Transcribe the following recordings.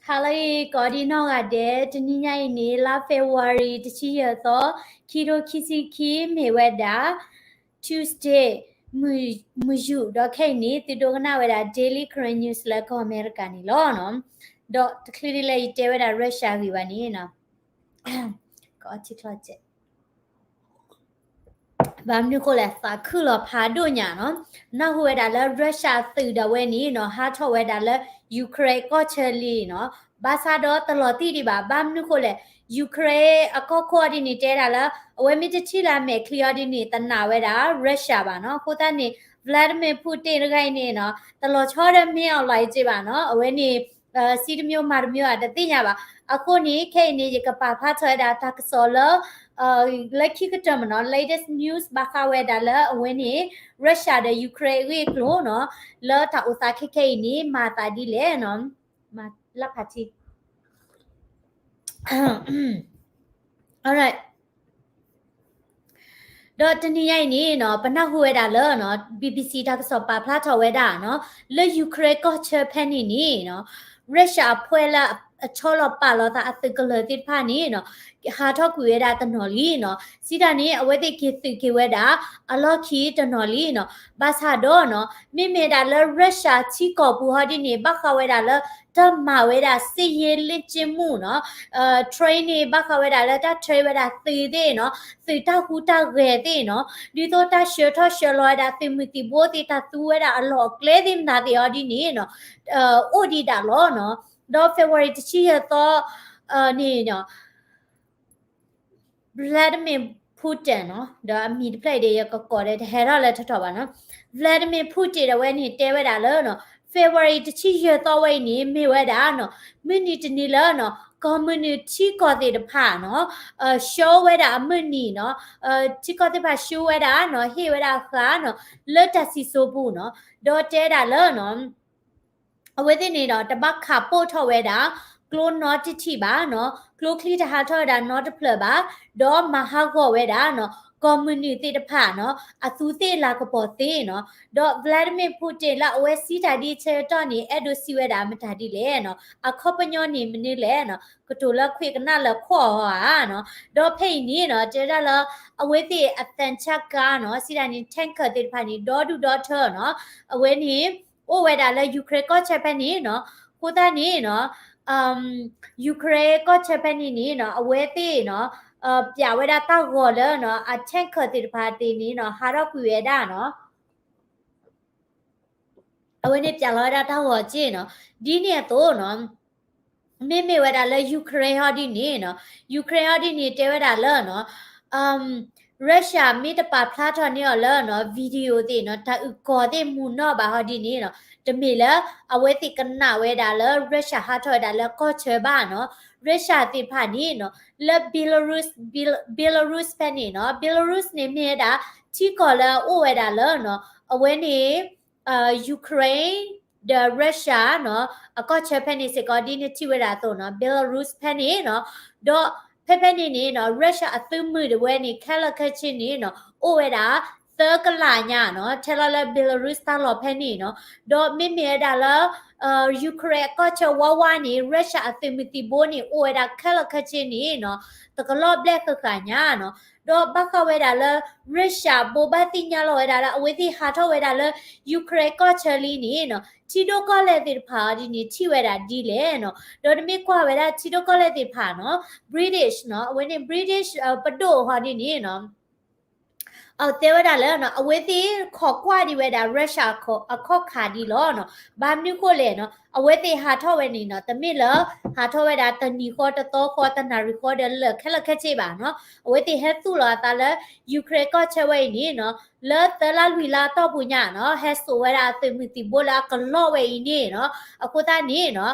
ဟါလၢအဂ့ၤ ကိးဒံနီၢ်ဂၤဒဲး, တနံၤညါအံၤန့ၣ် လါ February တဆံယဲၢ်သီ, ခံထိခံဆံခံ မ့ၢ်ဝဲဒၣ် Tuesday မုၢ်ယူာ်, ဒီးခဲအံၤန့ၣ် သုဒိကနၣ်ဝဲဒၣ် Daily Karen News လၢကီၢ်အမဲရကၤန့ၣ်လီၤ. ဒီးတချုးဒ်လဲၣ်ယတဲဝဲဒၣ် Russia အဂ့ၢ်ဘၣ်န့ၣ် ဘၣ်မနုၤဃိလဲၣ် သးခုလီၤဖးဒိၣ်ညါနီၤ, နၢ်ဟူဝဲဒၣ်လၢ Russia သုးဒၣ်ဝဲန့ၣ်နီၤ ဟးထီၣ်ဝဲဒၣ်လၢ Ukraine ကီၢ်ဆၢလံနီၤ, ဘၣ်ဆၣ်ဒီးတလီၤတံၢ်ဒံးဘၣ်, ဘၣ်မနုၤဃိလဲၣ် Ukraine အကီၢ်ခိၣ်အီၤဒ်န့ၣ် တဲဒၣ်လၢ အဝဲမ့ၢ်တထံၣ်လၢအမဲာ်ချံအီၤဒ်န့ၣ် တနာ်ဝဲဒၣ် Russia ဘၣ်နီၤ, အဃိသတးန့ၣ် Vladimir Putin တဂၤအံၤန့ၣ်နီၤ တလီၤဆီဒီးမ့ၢ်အီၤလီၤအံၤက့ဘၣ်နီၤ, အဝဲန့ၣ် စံတမျိုးမၤတမျိုး အတသ့ၣ်ညါဘၣ်. အဃိန့ၣ် ခဲအံၤန့ၣ် ယကပာ်ဖျါထီၣ်ဝဲဒၣ်တၢ်ကစီၣ်လၢ လၢခံကတၢၢ်မနီၤ latest news ဘၣ်ဃးဝဲဒၣ်လၢအဝဲန့ၣ် Russia ဒီး Ukraine အဂ့ၢ်အကျိၤနီၤ, လၢတၢ်အိၣ်သးခဲခဲအံၤန့ၣ် မၤသးဒ်လဲၣ်နီၤ, မၤလၢဖးထံ alright ဒီးတနံၤညါအံၤန့ၣ်နီၤ ပနၢ်ဟူဝဲဒၣ်လၢနီၤ BBC တၢ်ကစီၣ်ပာ်ဖျါထီၣ်ဝဲဒၣ်နီၤ, လၢ Ukraine ကီၢ်ဆၢဖဲန့ၣ်န့ၣ်နီၤ Russia အဖှဲလၢအဆီလီၤပာ်လီၤသးအသုးကလၢၤသ့ၣ်တဖၣ်န့ၣ်နီၤ ဟးထီၣ်ကွံာ်ဝဲဒၣ်တနီၤလံနီၤ, စံးတၢ်န့ၣ် အဝဲသ့ၣ်က့ၤသုးက့ၤဝဲဒၣ် အလီၢ်ခံတနီၤလံနီၤ, ဘၣ်ဆၣ်ဒီးနီၤ မ့မ့ၢ်ဒၣ်လၢ Russia ထံကီၢ်ပူၤဟီဒ်န့ၣ် ဘၣ်ဃးဝဲဒၣ်လၢ တၢ်မၤဝဲဒၣ် စစ်ရေးလေ့ကျင့်မှု နီၤ, train န့ၣ် ဘၣ်ဃးဝဲဒၣ်လၢတၢ် train ဝဲဒၣ်သုးသ့ၣ်နီၤ, သုးတၢ်ဟူးတၢ်ဂဲၤသ့ၣ်နီၤ, ဒ်သိးတၢ်ဆှၢထီၣ်ဆှၢလီၤဝဲဒၣ်သုးမုၢ်သံၣ်ဘိသ့ၣ် တၢ်သူဝဲဒၣ်အလီၢ်အကျဲသ့ၣ်မတၤသ့ၣ်အီၤဒ်န့ၣ်နီၤ, အိၣ်ဒံးဒၣ်လီၤနီၤ, ဒီး February တဆံယဲၢ်သီ န့ၣ်နီၤ Vladimir Putin နီၤ, ဒီးအမံၤတဖျၢၣ်အံၤဒီး ယကကိးဒီး တဟဲထီၣ်လၢထီထီၣ်ဘၣ်နီၤ, Vladimir Putin ဒီးဝဲန့ၣ် တဲဝဲဒၣ်လၢနီၤ February တဆံယဲၢ်သီဝဲအံၤန့ၣ် မ့ၢ်ဝဲဒၣ်နီၤ မုၢ်နံၤတနံၤလၢနီၤ ကီၢ်မုၢ်နုာ်ထံကီၢ်သ့ၣ်တဖၣ်နီၤ ဆှၢဝဲဒၣ်အမုၢ်နံၤနီၤ, ထံကီၢ်သ့ၣ်တဖၣ်ဆှၢဝဲဒၣ်နီၤ ဟ့ၣ်ဝဲဒၣ်အဃၢၤနီၤ လၢတၢ်စံၣ်စိၤပူၤနီၤ, ဒီးတဲဒၣ်လၢနီၤ အဝဲသ့ၣ်န့ၣ်ဒီး တဘၣ်ခးပိၢ်ထီၣ်ဝဲဒၣ် ကျိနီတထံၣ်ဘၣ်နီၤ, ကျိချံတဟးထီၣ်ဝဲဒၣ်နီတဖျၢၣ်ဘၣ်, ဒီးမၤဟးဂီၤဝဲဒၣ်နီၤ ကီၢ်မုၢ်နုာ်သ့ၣ်တဖၣ်နီၤ အသူသ့ၣ်လၤကပီၤသ့နီၤ, ဒီး Vladimir Putin လၢအဝဲစံးတၢ်ဒ်အဆၢကတီၢ်န့ၣ် အဲၣ်ဒိးစံးဝဲဒၣ်မတၤဒ်လဲၣ်နီၤ, အခီပညီန့ၣ်မနုၤလဲၣ်နီၤ, ကတိၤလၢခွံးကနၣ်လၢခိၣ်အီၤဧါနီၤ, ဒီးဖဲအံၤန့ၣ်နီၤ တဲဒၣ်လၢ အဝဲသ့ၣ်အသံချပ်ကားနီၤ စံးတၢ်န့ၣ် tanker သ့ၣ်တဖၣ်န့ၣ် ဒီဒူၣ်ဒီထၢနီၤ, အဝဲန့ၣ် အိၣ်ဝဲဒၣ်လၢ Ukraine ကီၢ်ဆၢဖဲန့ၣ်နီၤ, အဃိသတးန့ၣ်နီၤ Ukraine ကီၢ်ဆၢဖဲန့ၣ်န့ၣ်နီၤ အဝဲသ့ၣ်နီၤ ပျးဝဲဒၣ်တၢ်ဂီၤလၢနီၤ အ tanker သ့ၣ်တဖၣ်သ့ၣ်န့ၣ်နီၤ ဟးထီၣ်ကွံာ်ဝဲဒၣ်နီၤ အဝဲန့ၣ်ပျးလီၤဝဲဒၣ်တၢ်ဂီၤက့ၢ်နီၤ, ဒ်န့ၣ်အသိးနီၤ မ့မ့ၢ်ဝဲဒၣ်လၢ Ukraine ဟီဒ်န့ၣ်နီၤ, Ukraine ဟီဒ်န့ၣ် တဲဝဲဒၣ်လၢနီၤ Russia မ့ၢ်တပာ်ဖျါထီၣ်န့ၢ်အီၤလၢနီၤ video သ့ၣ်နီၤ တၢ်အုၣ်ကီၤသ့ၣ်မူၤနီၣ်ဘၣ်ဟီဒ်န့ၣ်နီၤ, တမ့ၢ်လၢ အဝဲသ့ၣ်ကနၣ်ဝဲဒၣ်လၢ Russia ဟးထီၣ်ဝဲဒၣ်လၢကီၢ်ဆၢဘၣ်နီၤ, Russia သ့ၣ်တဖၣ်န့ၣ်နီၤ လၢ Belarus, Bel- Belarus ဖဲန့ၣ်နီၤ, Belarus န့ၣ်မ့ၢ်ဝဲဒၣ် ထံကီၢ်လၢအအိၣ်ဝဲဒၣ်လၢနီၤ အဝဲန့ၣ် Ukraine ဒီး Russia နီၤ အကီၢ်ဆၢဖဲန့ၣ်စ့ၢ်ကီး ဒ်နထံၣ်ဝဲဒၣ်အသိးနီၤ Belarus ဖဲန့ၣ်နီၤ, ဒီးဖဲဖဲန့ၣ်န့ၣ်နီၤ Russia အသုးမုၢ်ဒၣ်ဝဲန့ၣ် ခဲလၢာ်ခဲဆ့န့ၣ်နီၤ အိၣ်ဝဲဒၣ် သၢကလးညါနီၤ ထဲလီၤလၢ Belarus တၢ်လီၢ်ဖဲန့ၣ်နီၤ, ဒီးမ့မ့ၢ်ဝဲဒၣ်လၢ Ukraine အကီၢ်ဆၢဝါဝါန့ၣ် Russia အသုးမုၢ်သံၣ်ဘိန့ၣ် အိၣ်ဝဲဒၣ်ခဲလၢာ်ခဲဆ့န့ၣ်နီၤ တကလီၤဘျဲၣ်ဃၣ်ဃၣ်ညါနီၤ, ဒီးဘၣ်ဃးဝဲဒၣ်လၢ Russia ဘိးဘၣ်သ့ၣ်ညါလီၤဝဲဒၣ်လၢ အဝဲသ့ၣ်ဟးထီၣ်ဝဲဒၣ်လၢ Ukraine ကီၢ်ဆၢလံန့ၣ်နီၤ ထံဒိၣ်ကီၢ်လဲၢ်သ့ၣ်တဖၣ်အီၤဒ်န့ၣ် ထံၣ်ဝဲဒၣ်ဒ်လဲၣ်နီၤ, ဒီးတမ့ၢ်ကွၢ်ဝဲဒၣ်ထံဒိၣ်ကီၢ်လဲၢ်သ့ၣ်တဖၣ်နီၤ British နီၤ အဝဲန့ၣ် British ပဒိၣ်ဟီဒ်န့ၣ်နီၤ အတဲဝဲဒၣ်လၢ အဝဲသ့ၣ်ခိးကွၢ်ဒံးဝဲဒၣ် Russia အခီၣ်ခါဒ်လီၤနီၤ, ဘၣ်မနုၤဃိလဲၣ်နီၤ အဝဲသ့ၣ်ဟးထီၣ်ဝဲန့ၣ်နီၤ တမ့ၢ်လၢ ဟးထီၣ်ဝဲဒၣ်တနံၤဃီ တသီဃီ တနၣ်ရံၣ်ဃီဒီးလၢာ်ခဲလၢာ်ခဲဆ့ဘၣ်နီၤ, အဝဲသ့ၣ်ဟဲသူၣ်လီၤအသးလၢ Ukraine ကီၢ်ဆၢဝဲအံၤန့ၣ်နီၤ လၢသၢလါလွံၢ်လါတီၢ်ပူၤညါနီၤ ဟဲစိာ်ဝဲဒၣ်အသုးမုၢ်သံၣ်ဘိလၢအကလီၢ်ဝဲအံၤန့ၣ်နီၤ, အဃိသတးန့ၣ်နီၤ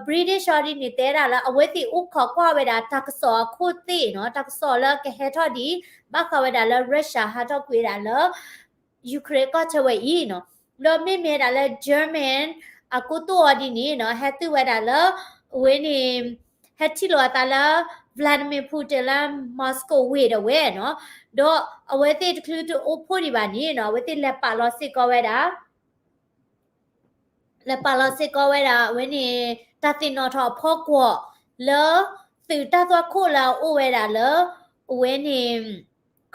British အီၤဒ်န့ၣ် တဲဒၣ်လၢ အဝဲသ့ၣ်အိၣ်ခိးကွၢ်ဝဲဒၣ်တၢ်ကစီၣ်အခိၣ်သ့ၣ်နီၤ, တၢ်ကစီၣ်လၢကဟဲထီၣ်ဒ် ဘၣ်ဃးဝဲဒၣ်လၢ Russia ဟးထီၣ်ကွံာ်ဝဲဒၣ်လၢ Ukraine ကီၢ်ဆၢဝဲအံၤနီၤ, ဒီးမ့မ့ၢ်ဝဲဒၣ်လၢ German အကိတိာ်အီၤဒ်န့ၣ်နီၤ ဟဲသုးဝဲဒၣ်လၢ အဝဲန့ၣ် ဟဲထံၣ်လိာ်အသးလၢ Vladimir Putin လၢ Moscow ဝ့ၢ်ဒၣ်ဝဲနီၤ, ဒီးအဝဲသ့ၣ်တချုးတအိၣ်ဖှိၣ်ဒံးဘၣ်န့ၣ်နီၤ အဝဲသ့ၣ်လဲၤပာ်လီၤစ့ၢ်ကီးဝဲဒၣ် လဲၤပာ်လီၤစ့ၢ်ကီးဝဲဒၣ် အဝဲန့ၣ် တၢ်သ့ၣ်နီၣ်ထီၣ်အဖီကွီၢ်လၢ သုးတၢ်သွၣ်ခိၣ်လၢအအိၣ်ဝဲဒၣ်လၢ အဝဲန့ၣ်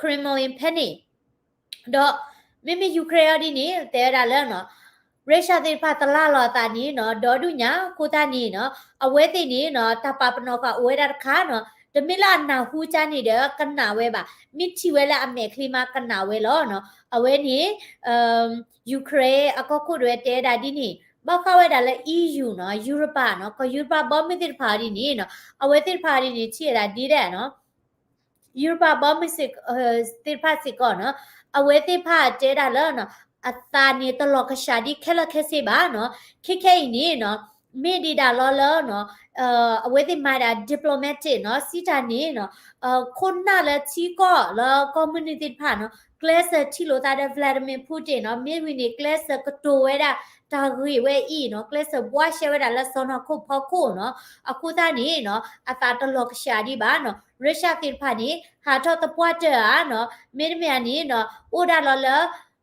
Kremlin ဖဲန့ၣ် ဒီးမ့မ့ၢ် Ukraine အီၤဒ်န့ၣ် တဲဝဲဒၣ်လၢနီၤ Russia သ့ၣ်တဖၣ်တလၢ်လီၤအသးန့ၣ်နီၤ ဒီဒူၣ်ညါအဃိသတးန့ၣ်နီၤ အဝဲသ့ၣ်န့ၣ်နီၤ တၢ်ပာ်ပနီၣ်ဃာ်အိၣ်ဝဲဒၣ်တခါနီၤ တမ့ၢ်လၢအနၢ်ဟူကၠါန့ၣ်ဒီးကနၣ်ဝဲဘၣ် မ့ၢ်ထံၣ်ဝဲလၢအမဲာ်ချံမးကနၣ်ဝဲလီၤနီၤ အဝဲန့ၣ် Ukraine အကီၢ်ခိၣ်တဝဲတဲဝဲဒၣ်ဒ်န့ၣ် ဘၣ်ဃးဝဲဒၣ်လၢ E U နီၤ ယူရပၤနီၤ ကီၢ်ယူရပၤဘီမုၢ်သ့ၣ်တဖၣ်အီၤဒ်န့ၣ်နီၤ အဝဲသ့ၣ်တဖၣ်အီၤဒ်န့ၣ် ထံၣ်ဝဲဒၣ်ဒ်လဲၣ်နီၤ ယူရပၤဘီမုၢ်စ့ၢ် သ့ၣ်တဖၣ်စ့ၢ်ကီးနီၤ အဝဲသ့ၣ်တဖၣ်တဲဒၣ်လၢနီၤ အသးန့ၣ်တလီၤကဆှၣ်ဒ်ခဲလၢာ်ခဲဆ့ဘၣ်နီၤ ခဲခဲအံၤန့ၣ်နီၤ မ့ၢ်ဒံးဒၣ်လီၤလၢနီၤ အဝဲသ့ၣ်မၤဒၣ် diplomatic နီၤ စံးတၢ်န့ၣ်နီၤ ခိၣ်နၢ်လၢထံကီၢ်လၢကီၢ်မုၢ်နုာ်သ့ၣ်တဖၣ်နီၤ ကျဲးစၢးထံၣ်လိာ်သးဒီး Vladimir Putin နီၤ မ့ၢ်ဝံၤန့ၣ် ကျဲးစၢးကတိၤဝဲဒၣ်တၢ်ဂ့ၢ်ဝဲအံၤနီၤ ကျဲးစၢးဘှါရှဲဝဲဒၣ်လၢစီၢ်နီၤခိၣ်ဖီခိၣ်နီၤ အဃိသတးန့ၣ်နီၤ အသးတလီၤကဆှၣ်ဒံးဘၣ်နီၤ Russia သ့ၣ်တဖၣ်န့ၣ် ဟးထီၣ်သပှၢ်တၢၢ်ဧါနီၤ မ့တမ့ၢ်ဧါန့ၣ်နီၤ အိၣ်ဒၣ်လီၤလၢ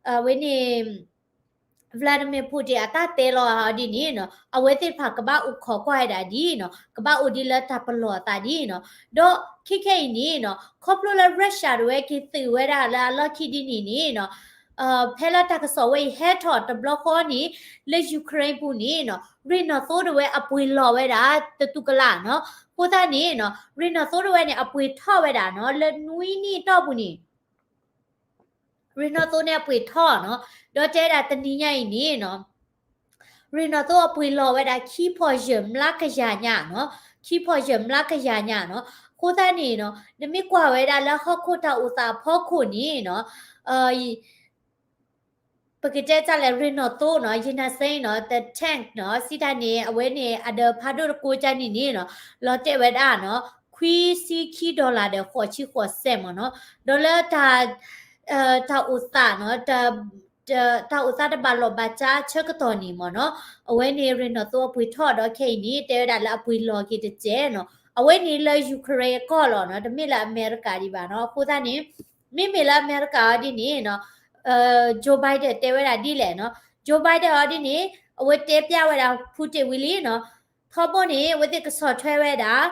အဝဲန့ၣ် Vladimir Putin အတၢ်တဲလီၤအီၤဒ်န့ၣ်နီၤ အဝဲသ့ၣ်တဖၣ်ကဘၣ်အိၣ်ခိးကွၢ်ဝဲဒၣ်ဒ်နီၤ ကဘၣ်အိၣ်ဒ်လၢတၢ်ပလီၢ်အသးဒ်နီၤ ဒီးခဲခဲအံၤန့ၣ်နီၤ ခီဖျိလၢ Russia တဝဲက့ၤသုးဝဲဒၣ်လၢအလီၢ်ခံဒ်န့ၣ်န့ၣ်နီၤ ဖဲလၢတၢ်ကစီၣ်ဝဲအံၤဟဲထီၣ်တဘျီဃီန့ၣ် လၢ Ukraine ပူၤန့ၣ်နီၤ ရ့ၣ်နီၣ်သိတဝဲအပှ့ၤလီၤဝဲဒၣ်တတူၢ်ကလာ်နီၤ အဃိသတးန့ၣ်နီၤ ရ့ၣ်နီၣ်သိတဝဲန့ၣ် အပှ့ၤထီၣ်ဝဲဒၣ်နီၤ လၢနွံနံၣ်အတီၢ်ပူၤန့ၣ် ရ့ၣ်နီၣ်သိန့ၣ်အပှ့ၤထီၣ်နီၤ ဒီးတဲဒၣ်တနံၤညါအံၤန့ၣ်နီၤ ရ့ၣ်နီၣ်သိအပှ့ၤလီၤဝဲဒၣ်ခံဖီၣ်ယဲၢ်မျးကယၤညါနီၤ ခံဖီၣ်ယဲၢ်မျးကယၤညါနီၤ အဃိသတးန့ၣ်နီၤ နမ့ၢ်ကွၢ်ဝဲဒၣ်လၢဟီၣ်ခိၣ်တၢ်အိၣ်သးအဖီခိၣ်န့ၣ်နီၤ ပကတဲတၢ်လဲၣ် ရ့ၣ်နီၣ်သိနီၤ ယနၢ်စ့နီၤ the tank နီၤ စံးတၢ်န့ၣ် အဝဲန့ၣ် အဒၢးဖးဒိၣ်တကိကၢ်န့ၣ်န့ၣ်နီၤ လီၤတဲာ်ဝဲဒၣ်နီၤ ခွံဆံခံ dollar ဒီးဃိးဆံဃိးစဲးမ့ၢ်နီၤ ဒီးလၢ တၢ်အိၣ်သးနီၤ တၢ်အိၣ်သးတဘၣ်လီၢ်ဘၣ်စးဆၢကတီၢ်န့ၣ်မ့ၢ်နီၤ အဝဲန့ၣ်ရ့ၣ်နီၣ်သိအပှ့ၤထီၣ်ဒီးခဲအံၤန့ၣ် တဲဝဲဒၣ်လၢအပှ့ၤလီၤက့ၤတစဲးနီၤ အဝဲန့ၣ်လၢ Ukraine အကီၢ်လီၤနီၤ တမ့ၢ်လၢအမဲရကၤဒံးဘၣ်နီၤ အဃိသတးန့ၣ် မ့မ့ၢ်လၢအမဲရကၤအီၤဒ်န့ၣ်နီၤ Joe Biden တဲဝဲဒၣ်ဒ်လဲၣ်နီၤ Joe Biden အီၤဒ်န့ၣ် အဝဲတဲပျၢ်ဝဲဒၣ် Putin ဝံၤလံနီၤ ထီဘိန့ၣ် အဝဲသ့ၣ်ကဆီၣ်ထွဲဝဲဒၣ်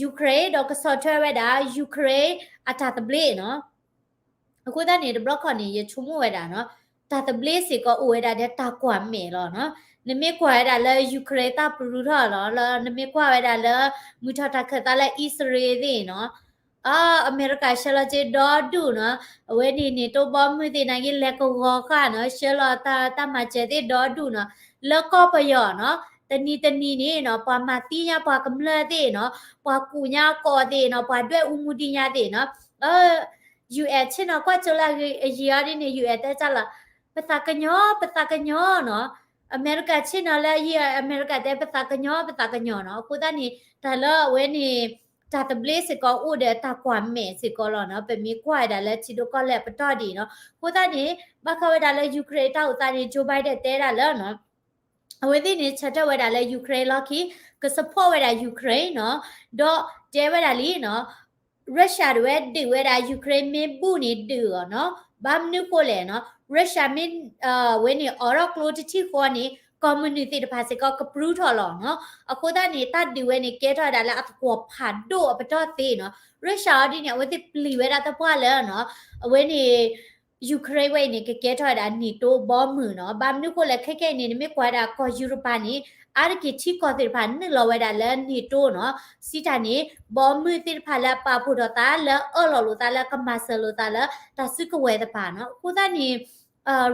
Ukraine ဒီးကဆီၣ်ထွဲဝဲဒၣ် Ukraine အတၢ်သဘျ့နီၤ အဃိသတးန့ၣ် တဘျီခီန့ၣ် ယဆိကမိၣ်ဝဲဒၣ်နီၤ တၢ်သဘျ့စ့ၢ်ကီးအိၣ်ဝဲဒၣ်ဒီးတၢ်ကွၢ်မဲာ်လီၤနီၤ နမ့ၢ်ကွၢ်ဝဲဒၣ်လၢ Ukraine တၢ်ပရူးထီၣ်လီၤ လၢနမ့ၢ်ကွၢ်ဝဲဒၣ်လၢ မုၢ်ထီၣ်တၢ်ခၢၣ်သးလၢအံၣ်စရ့လးသ့ၣ်နီၤ အမဲရကၤဆှၢလီၤစ့ဒီဒူၣ်နီၤ အဝဲန့ၣ်န့ၣ် တိဘီမုၢ်သ့ၣ်နာ်က့လဲၤကဝီၤဃာ်နီၤ ဆှၢလီၤတၢ်မၤစၢၤသ့ၣ်ဒီဒူၣ်နီၤ လၢကီၢ်ပယီၤနီၤ တနံၤတနံၤန့ၣ်နီၤ ပှၤမၤသံညါပှၤကမျၢၢ်သ့ၣ်နီၤ ပှၤကူၣ်ညါအကိာ်သ့ၣ်နီၤ ပှၤဒွဲၣ်အူမူဒံးညါသ့ၣ်နီၤ UN ဆ့ၣ်နီၤကွၢ်ကၠိလၢအယံၤအီၤဒ်န့ၣ် UN တဲတၢ်လီၤ ပသးကညီၤ ပသးကညီၤနီၤ အမဲရကၤဆ့ၣ်နီၤလၢအယံၤ အမဲရကၤတဲပသးကညီၤ ပသးကညီၤနီၤ အဃိသတးန့ၣ် တၢ်လၢအဝဲန့ၣ် တၢ်သဘျ့စ့ၢ်ကီးအိၣ်ဒီးတၢ်ကွၢ်မဲာ်စ့ၢ်ကီးလီၤနီၤ ပမ့ၢ်ကွၢ်ဝဲဒၣ်လၢထံဒိၣ်ကီၢ်လဲၢ်အပတီၢ်ဒ်အံၤနီၤ အဃိသတးန့ၣ် ဘၣ်ဃးဝဲဒၣ်လၢ Ukraine တၢ်အိၣ်သးန့ၣ် Joe Biden တဲဒၣ်လၢနီၤ အဝဲသ့ၣ်န့ၣ် ဆၢထၢၣ်ဝဲဒၣ်လၢ Ukraine လီၢ်ခံ က support ဝဲဒၣ် Ukraine နီၤ ဒီးတဲဝဲဒၣ်လံနီၤ Russia တဝဲဒုးဝဲဒၣ် Ukraine မ့ၢ်ဘူၣ်န့ၣ်ဒုးအီၤနီၤ ဘၣ်မနုၤဃိလဲၣ်နီၤ Russia မ့ၢ် ဝဲန့ၣ်အိးထီၣ်ကျိတထံၣ်ဃီန့ၣ် ကီၢ်မုၢ်နုာ်သ့ၣ်တဖၣ်စ့ၢ်ကီးကပြုၢ်ထီၣ်လီၤနီၤ အဃိသတးန့ၣ် တၢ်ဒုးဝဲန့ၣ်ကဲထီၣ်ဝဲဒၣ်လၢအသကွီၤဖးဒိၣ်အပတီၢ်သ့နီၤ Russia အီၤဒ်န့ၣ် အဝဲသ့ၣ်ပျံၤဝဲဒၣ်သပှၢ်လၢနီၤ အဝဲန့ၣ် Ukraine ဝဲအံၤန့ၣ် ကကဲထီၣ်ဝဲဒၣ် NATO ဘီမုၢ်နီၤ ဘၣ်မနုၤဃိလဲၣ် ခဲခဲအံၤန့ၣ် နမ့ၢ်ကွၢ်ဝဲဒၣ်ကီၢ်ယူရပၤန့ၣ် အါတက့ၢ်ထံကီၢ်သ့ၣ်တဖၣ်နုာ်လီၤဝဲဒၣ်လၢ NATO နီၤ စံးတၢ်န့ၣ် ဘီမုၢ်သ့ၣ်တဖၣ်လၢအပာ်ဖှိၣ်ထီၣ်သး လၢအၢၣ်လီၤလိာ်သး လၢကမၤစၢၤလိာ်သးလၢတၢ်စုကဝဲၤသ့ၣ်တဖၣ်နီၤ အဃိသတးန့ၣ်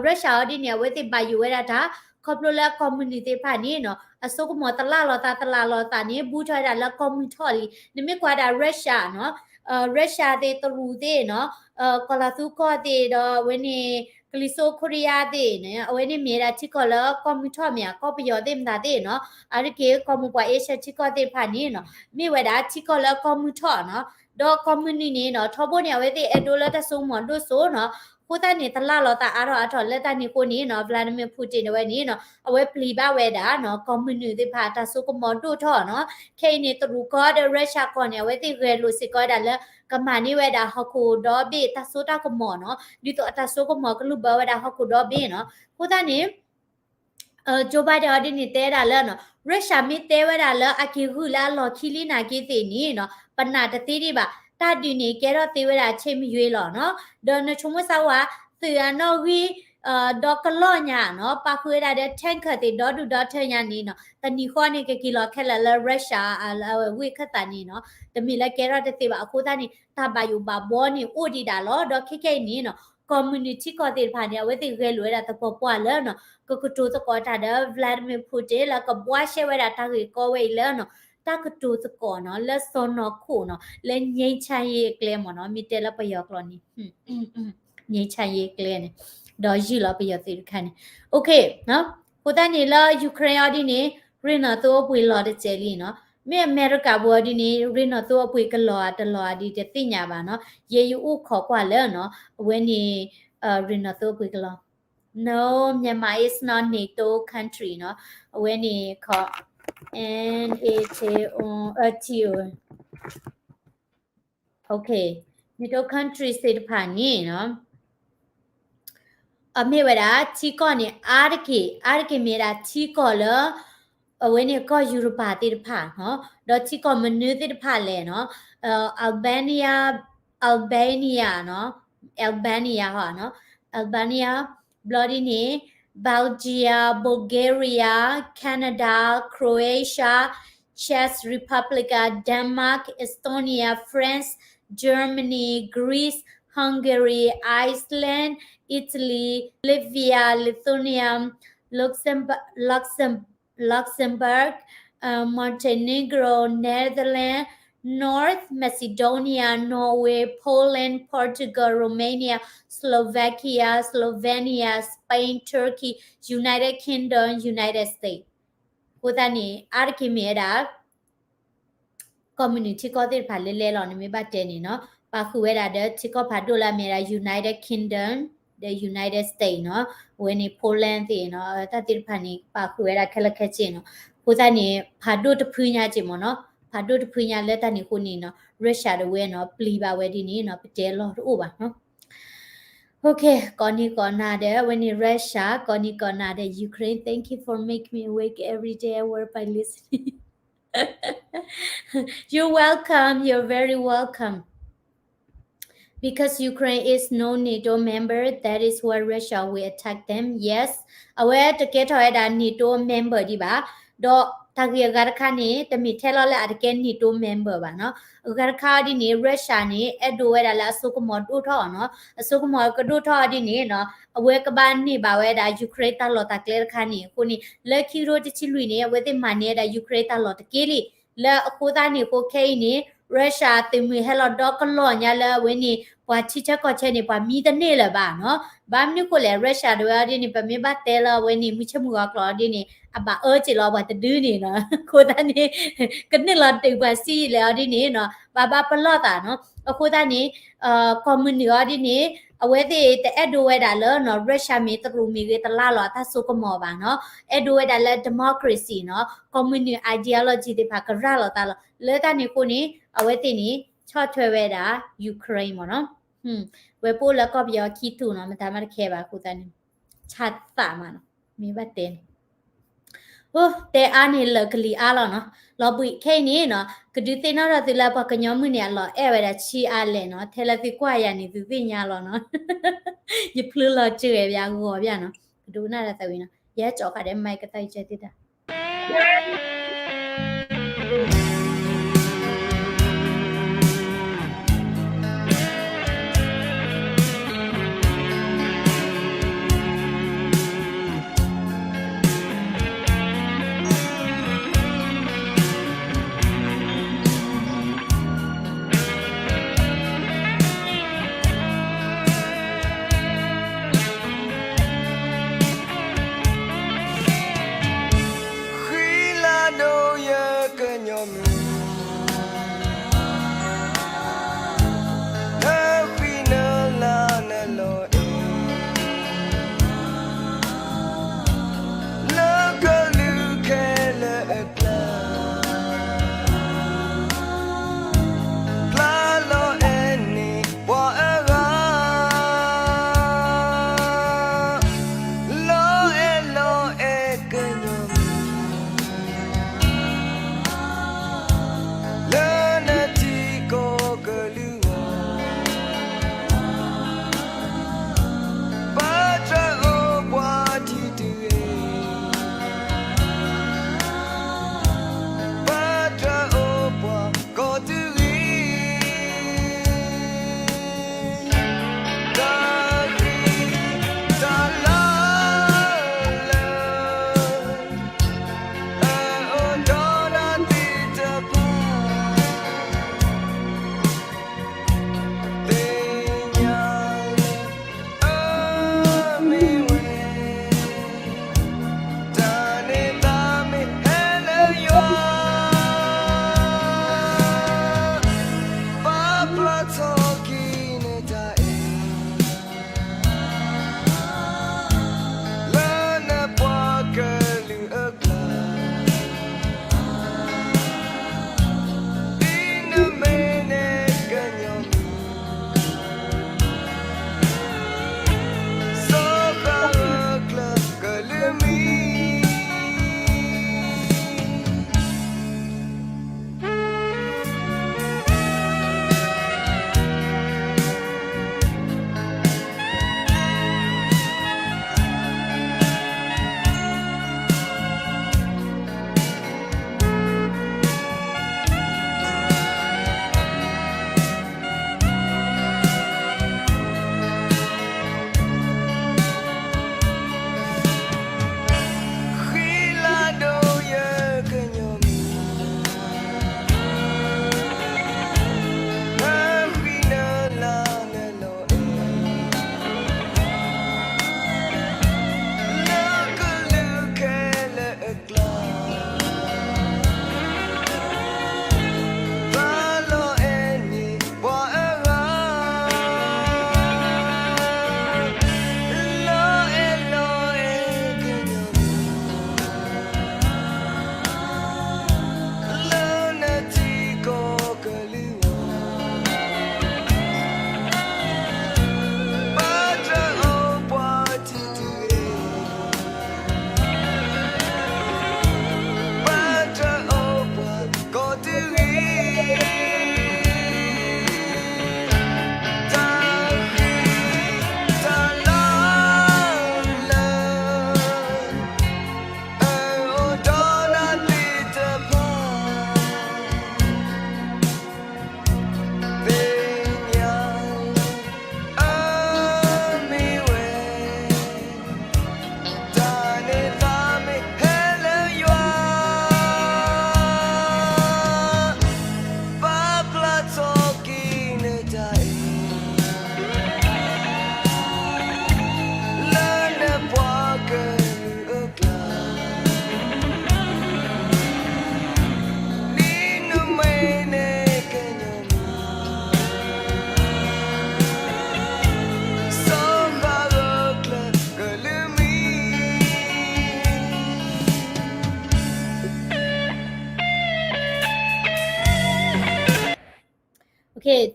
Russia အီၤဒ်န့ၣ် အဝဲသ့ၣ်ဘၣ်ယိၣ်ဝဲဒၣ်တၢ် ခီဖျိလၢကီၢ်မုၢ်နုာ်သ့ၣ်တဖၣ်န့ၣ်နီၤ အစိကမီၤတလၢ်လီၤသးတလၢ်လီၤသးန့ၣ် ဘူးထီၣ်ဝဲဒၣ်လၢကီၢ်မုၢ်ထီၣ်လံ နမ့ၢ်ကွၢ်ဝဲဒၣ် Russia နီၤ Russia သ့ၣ်တရူးသ့ၣ်နီၤ ကီၢ်လၤသူကီၢ်သ့ၣ်ဒီးအဝဲန့ၣ် ကလံၤစိးခိရံယါသ့ၣ်န့ၣ် အဝဲန့ၣ်မ့ၢ်ဝဲဒၣ်ထံကီၢ်လၢကီၢ်မုၢ်ထီၣ်မ့ၢ်ဧါ ကီၢ်ပယီၤသ့ၣ်မတၤသ့ၣ်နီၤ အါတက့ၢ်ကီၢ်မိၢ်ပှၢ်အ့ရှၢၣ်ထံကီၢ်သ့ၣ်တဖၣ်န့ၣ်နီၤ မ့ၢ်ဝဲဒၣ်ထံကီၢ်လၢကီၢ်မုၢ်ထီၣ်နီၤ ဒီးကီၢ်မုၢ်နုာ်န့ၣ်နီၤ ထီဘိန့ၣ် အဝဲသ့ၣ်အဲၣ်ဒိးလၢတၢ်စိကမီၤဒိၣ်စိနီၤ အဃိသတးန့ၣ် တလၢ်လီၤသးအါထီၣ်အါထီၣ်လၢတၢ်န့ၣ်အဃိန့ၣ်နီၤ Vladimir Putin တဝဲန့ၣ်နီၤ အဝဲပျံၤဘၣ်ဝဲဒၣ်နီၤ ကီၢ်မုၢ်နုာ်သ့ၣ်တဖၣ်တၢ်စိကမီၤဒိၣ်ထီၣ်နီၤ ခဲအံၤန့ၣ် တရူးကီၢ်ဒီး Russia ကီၢ်န့ၣ် အဝဲသ့ၣ်ဂဲၤလိာ်စ့ၢ်ကီးဝဲဒၣ်လၢ ကမၤန့ၢ်ဝဲဒၣ်ဟီၣ်ခိၣ်ဒီဘ့ၣ်တၢ်စိတၢ်ကမီၤနီၤ ဒ်သိးအတၢ်စိကမီၤကလုၢ်ဘၢဝဲဒၣ်ဟီၣ်ခိၣ်ဒီဘ့ၣ်နီၤ အဃိသတးန့ၣ် Joe Biden အီၤဒ်န့ၣ် တဲဒၣ်လၢနီၤ Russia မ့ၢ်တဲဝဲဒၣ်လၢအက့ၤဂုာ်လၢအလီၢ်ခံလံနာ်က့သ့ၣ်န့ၣ်နီၤ ပနာ်တသ့ဒံးဘၣ်. တၢ်ဒုးန့ၣ် ကဲထီၣ်သ့ဝဲဒၣ်ဆ့မယွ့လီၤနီၤ. ဒီးနဆိကမိၣ်စၢ်ဝဲ သုးအနီၣ်ဂံၢ် ဒီကလီၢ်ညါနီၤ ပာ်ဃုာ်ဝဲဒၣ်ဒီး tanker သ့ၣ်ဒီဒူၣ်ဒီထၢညါန့ၣ်နီၤ တနံၤဃီန့ၣ် ကက့ၤလီၤခဲလၢာ်လၢ Russia အဝ့ၢ်ခၢၣ်သးန့ၣ်နီၤ တမ့ၢ်လၢကဲထီၣ်တသ့ဘၣ်. အဃိသတးန့ၣ် တၢ်ဘၣ်ယိၣ်ဘၣ်ဘှီန့ၣ်အိၣ်ဒံးဒၣ်လီၤ. ဒီးခဲခဲအံၤန့ၣ်နီၤ ကီၢ်မုၢ်နုာ်ထံကီၢ်သ့ၣ်တဖၣ်န့ၣ် အဝဲသ့ၣ်ဂဲၤလိာ်ဝဲဒၣ်သပှၢ်ပှၢ်လၢနီၤ ကကတိၤသကိးတၢ်ဒီး Vladimir Putin လၢကဘှါရှဲဝဲဒၣ်တၢ်ဂ့ၢ်ကီဝဲအံၤလၢနီၤ တၢ်ကတိၤသကိးနီၤ လၢစီၢ်နီၤခိၣ်နီၤ လၢ ငြိမ်းချမ်းရေး အကျဲမ့ၢ်နီၤ မ့ၢ်တဲလၢပယီၤကျိာ်န့ၣ် ငြိမ်းချမ်းရေး အကျဲန့ၣ် ဒီးယုၢ်လီၤပယီၤသုးတခါန့ၣ် OK အဃိသတးန့ၣ်လၢ Ukraine အီၤဒ်န့ၣ် ရ့နီၣ်သိအပှ့ၤလီၤတစဲးလံနီၤ. မ့ၢ်အမဲရကၤပူၤအီၤဒ်န့ၣ် ရ့နီၣ်သိအပှ့ၤကလီၤဧါတလီၤဧါဒ်တသ့ၣ်ညါဘၣ်နီၤ. ယဲယအိၣ်ခိးကွၢ်လၢနီၤ အဝဲန့ၣ် ရ့နီၣ်သိအပှ့ၤကလီၤ No, Myanmar is not NATO country နီၤ. အဝဲန့ၣ်ခီ NATO, NATO countries သ့ၣ်တဖၣ်န့ၣ်နီၤ အမ့ၢ်ဝဲဒၣ် ထံကီၢ်န့ၣ် အါတက့ၢ် အါတက့ၢ်မ့ၢ်ဝဲဒၣ် ထံကီၢ်လၢ အဝဲန့ၣ်ကီၢ်ယူရပၤသ့ၣ်တဖၣ်နီၤ ဒီးထံကီၢ်မနုၤသ့ၣ်တဖၣ်လဲၣ်နီၤ Albania, Albania နီၤ Albania ဟီနီၤ Albania ဘျီဒ်န့ၣ် Belgium, Bulgaria, Canada, Croatia, Czech Republic, Denmark, Estonia, France, Germany, Greece, Hungary, Iceland, Italy, Latvia, Lithuania, Luxembourg, Luxem- Luxembourg, uh, Montenegro, Netherlands, North Macedonia, Norway, Poland, Portugal, Romania, Slovakia, Slovenia, Spain, Turkey, United Kingdom, United States. အဃိသတးန့ၣ် အါတက့ၢ်မ့ၢ်ဝဲဒၣ် ကီၢ်မုၢ်နုာ်ထံကီၢ်သ့ၣ်တဖၣ်လၢလဲလီၤန့ၣ် မ့ၢ်ဘၣ်တဲန့ၣ်နီၤ ပာ်ဃုာ်ဝဲဒၣ်ဒီးထံကီၢ်ဖးဒိၣ်လၢအမ့ၢ်ဝဲဒၣ် United Kingdom ဒီး United States နီၤ အဝဲန့ၣ် Poland သ့ၣ်နီၤ တၢ်သ့ၣ်တဖၣ်န့ၣ် ပာ်ဃုာ်ဝဲဒၣ်ခဲလၢာ်ခဲဆ့နီၤ အဃိသတးန့ၣ် ဖးဒိၣ်တဖုညါက့ၢ်မ့ၢ်နီၤ ဖးဒိၣ်တဖုညါလၢတၢ်န့ၣ်အဃိန့ၣ်နီၤ Russia ဒီးဝဲနီၤ ပျံၤဘၣ်ဝဲဒ်န့ၣ်နီၤ ပတဲလီၤတအိၣ်ဘၣ်နီၤ Okay ကိးနံၤကိးနၤဒီး အဝဲန့ၣ် Russia ကိးနံၤကိးနၤဒီး Ukraine, thank you for make me awake every day. I work by listening. You're welcome. You're very welcome. Because Ukraine is no NATO member, that is why Russia will attack them. Yes. အဝဲတကဲထီၣ်ဝဲဒၣ် NATO member ဒံးဘၣ်. ဒီးတၢ်ဂ့ၢ်အဂၤတခါန့ၣ် တမ့ၢ်ထဲလီၤလၢအတကဲ NATO member ဘၣ်နီၤ. အဂၤတခါအီၤဒ်န့ၣ် Russia န့ၣ် အဲၣ်ဒိးဝဲဒၣ်လၢအစိကမီၤဒိၣ်ထီၣ်နီၤ. အစိကမီၤကဒိၣ်ထီၣ်အီၤဒ်န့ၣ်နီၤ အဝဲကဘၣ်န့ၢ်ဘၣ်ဝဲဒၣ် Ukraine တၢ်လီၢ်တၢ်ကျဲတခါန့ၣ်အဃိန့ၣ် လၢခံကထိတဆံလွံၢ်န့ၣ် အဝဲသ့ၣ်မၤန့ၢ်ဝဲဒၣ် Ukraine တၢ်လီၢ်တက့ၢ်လံ. လၢအဃိသတးန့ၣ်အဃိခဲအံၤန့ၣ် Russia သုးမုၢ်ဟဲလီၤဒီကလီၢ်ညါလၢအဝဲန့ၣ် ပှၤထံဆၢကီၢ်ဆၢန့ၣ် ပှၤမံတန့ၢ်လၢၤဘၣ်နီၤ. ဘၣ်မနုၤဃိလဲၣ် Russia တဝဲအီၤဒ်န့ၣ် ပမ့ၢ်ဘၣ်တဲလၢအဝဲန့ၣ် မုၢ်ဆ့ၣ်မုၢ်ဂီၤကျိာ်အီၤဒ်န့ၣ် အဘၣ်အၢက့ၤလီၤပှၤတဒုန့ၣ်နီၤ. အဃိသတးန့ၣ် ကနုာ်လီၤဒုးပှၤဆံးလဲၣ်အီၤဒ်န့ၣ်နီၤ ဘၣ်ဘၣ်ပလီၢ်သးနီၤ. အဃိသတးန့ၣ် ကီၢ်မုၢ်နုာ်အီၤဒ်န့ၣ် အဝဲသ့ၣ်တအဲၣ်ဒိးဝဲဒၣ်လၢနီၤ Russia မ့ၢ်တရူးမ့ၢ်ဂ့ၤ တလါလီၤအတၢ်စိကမီၤဘၣ်နီၤ. အဲၣ်ဒိးဝဲဒၣ်လၢ democracy နီၤ ကီၢ်မုၢ်နုာ် ideology သ့ၣ်တဖၣ်ကရၤလီၤသးလီၤ. လၢတၢ်န့ၣ်အဃိန့ၣ် အဝဲသ့ၣ်န့ၣ် ဆီၣ်ထွဲဝဲဒၣ် Ukraine မ့ၢ်နီၤ. ဝဲပအိၣ်လၢကီၢ်ပယီၤခံထူၣ်နီၤ မတၤမးတခဲဘၣ်အဃိသတးန့ၣ် ဆါသးမးနီၤ မ့ၢ်ဘၣ်တဲန့ၣ် အိ တဲအါန့ၣ်လၢာ်ကလံၤအါလီၤနီၤ. လီၤဘှံးခဲအံၤန့ၣ်နီၤ ကဒုးသ့ၣ်နီၣ်ထီၣ်သုလၢပှၤကညီမုၣ်န့ၣ် အလီၤအဲၣ်ဝဲဒၣ်ဆံးအါလဲၣ်နီၤ. ထဲလၢသုကွၢ်ယၤန့ၣ် သုသ့ၣ်ညါလီၤနီၤ. ယဖျိလီၤစှဲၤဘၣ်ဂီၤဘၣ်နီၤ. ကဒိကနၣ်ဒီးသးဝံၤနီၤ ယဟဲကၠီၤဃာ်ဒီး mic ကသါယကဲသ့တၢ် ဃံလၤဒိၣ်ယကညီမုၣ်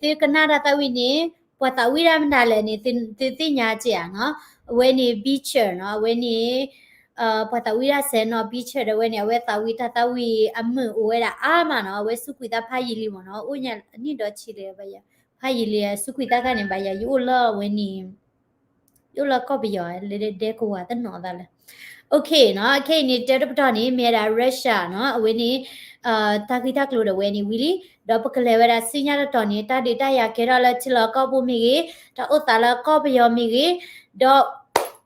သုကနၣ်တၢ်သးဝံၣ်န့ၣ် ပှၤသးဝံၣ်တၢ်မတၤလဲၣ်န့ၣ် သုသ့ၣ်ညါက့ၤဧါနီၤ. အဝဲန့ၣ် Beecher နီၤ, အဝဲန့ၣ် ပှၤသးဝံၣ်တၢ်စဲးနီၤ Beecher ဒီးအဝဲန့ၣ် အဝဲသးဝံၣ်တၢ်သးဝံၣ်အမုာ်အိၣ်ဝဲဒၣ်အါမးနီၤ, အဝဲစူးကွံာ်သးဖးယံာ်လံမ့ၢ်နီၤ, အိၣ်ညါအနံၣ်ဒီဆံလံ, ဖးယံာ်လံ စူးကွံာ်သးခါန့ၣ် ဘၣ်ယၤ ယအိၣ်လၢအဝဲန့ၣ် ယအိၣ်လၢကီၢ်ပယီၤ လၢဒဲကဝီၤတနီၤသးလဲၣ်. OK နီၤ, ခဲအံၤန့ၣ် တၢတပတီၢ်န့ၣ် မ့ၢ်ဝဲဒၣ် Russia နီၤ, အဝဲန့ၣ် တၢ်ဂ့ၢ်တၢ်ကျိၤဒီးဝဲန့ၣ်ဝံၤလံ, ဒီးပကလဲၤဝဲဒၣ်ဆူညါတတီၢ်န့ၣ် တၢ်ဒုးတၢ်ယၤကဲထီၣ်လၢထံလီၢ်ကီၢ်ပူၤမ့ၢ်ဂ့ၤ, တၢ်အိၣ်သးလၢကီၢ်ပယီၤမ့ၢ်ဂ့ၤ, ဒီး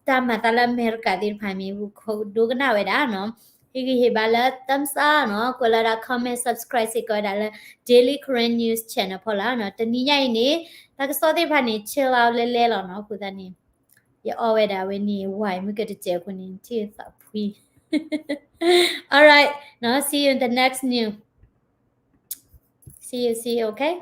တၢ်မၤသးလၢအမဲရကၤသ့ၣ်တဖၣ်မ့ၢ်ဂ့ၤ ပကဒိကနၣ်ဝဲဒၣ်နီၤ. ဟ့ၣ်ဂံၢ်ဟ့ၣ်ဘါလၢ thumbs up နီၤ, ကွဲးလီၤဒၣ် comment, subscribe စ့ၢ်ကီးဝဲဒၣ်လၢ Daily Karen News Channel ဖီလာ်နီၤ. တနံၤညါအံၤန့ၣ် တၢ်ကစီၣ်သ့ၣ်တဖၣ်န့ၣ် chill out လဲၤလဲၤလီၤနီၤ, အဃိသတးန့ၣ် ယအီဝဲဒၣ်ဝဲန့ၣ် ဝဲမ့ၢ်ကတစဲးအဃိန့ၣ် ထံၣ်သးဖှံ. All right, see you in the next news. See you, see you, okay?